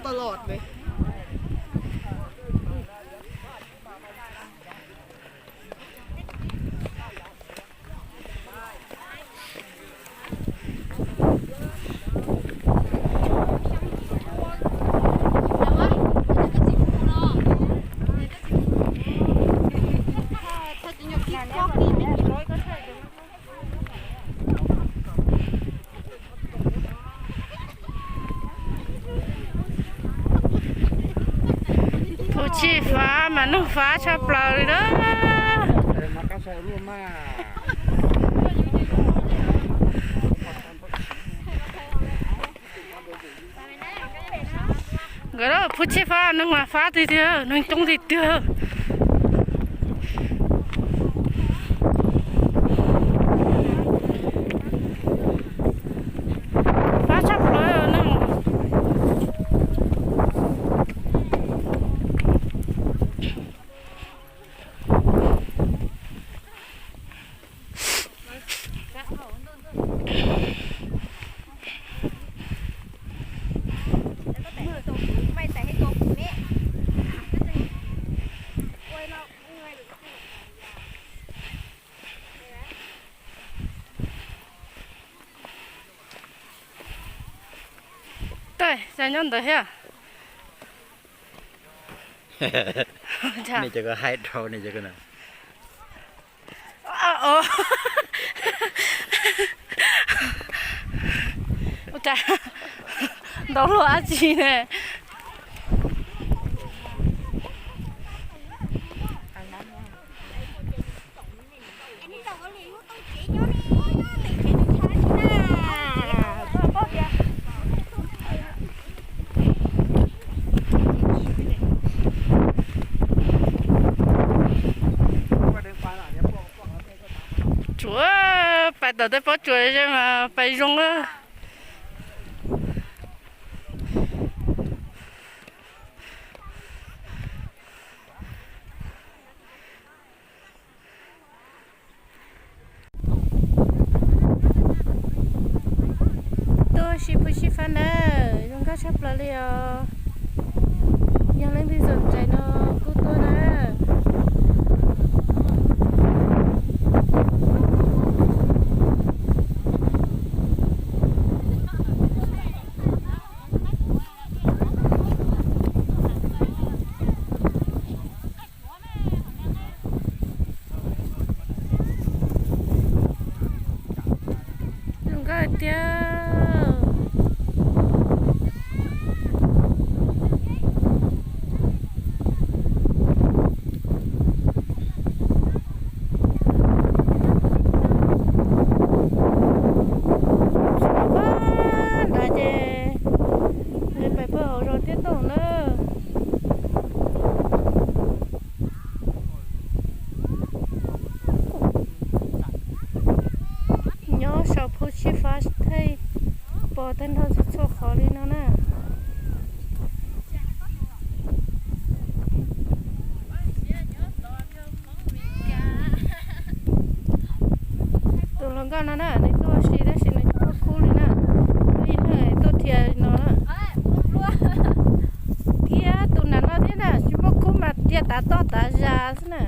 ตลอดเลย Phuv Tshij Fav mas neeg fav tshaj plaws li na. Nkawd Phuv Tshij Fav neeg mas fav tiag tiag, neeg coob tiag tiag. Fav tshaj plaws neeg. Tej, cas nyob ntawd thiab. Nej cov ko haib dhau nej cov ko na. Ua cas ntau luaj dab tsi ne. Tsuav pais tom tej pob tsuas ze mas pais zoo na. Tuaj ua si Phuv Tshij Fav na, zoo nkauj tshaj plaws li os. Yog leej twg sawv ntxov no kuj tuaj na. Zoo nkauj tiag. Tsis paub qab nrad ces nqis pais puag hauv zos Tiaj Tooj na. Nyob saum Phuv Tshij Fav thiaj pom tag nrho txhua qhov li no na. Tus hluas nkauj no na, nws tuaj ua si tab sis nws tsis muaj khub li na. Muaj ib leeg tuaj dhia li no na. Thiab tus nram no thiab na, tsis muaj khub mas dhia tav toj tav zag xwb na.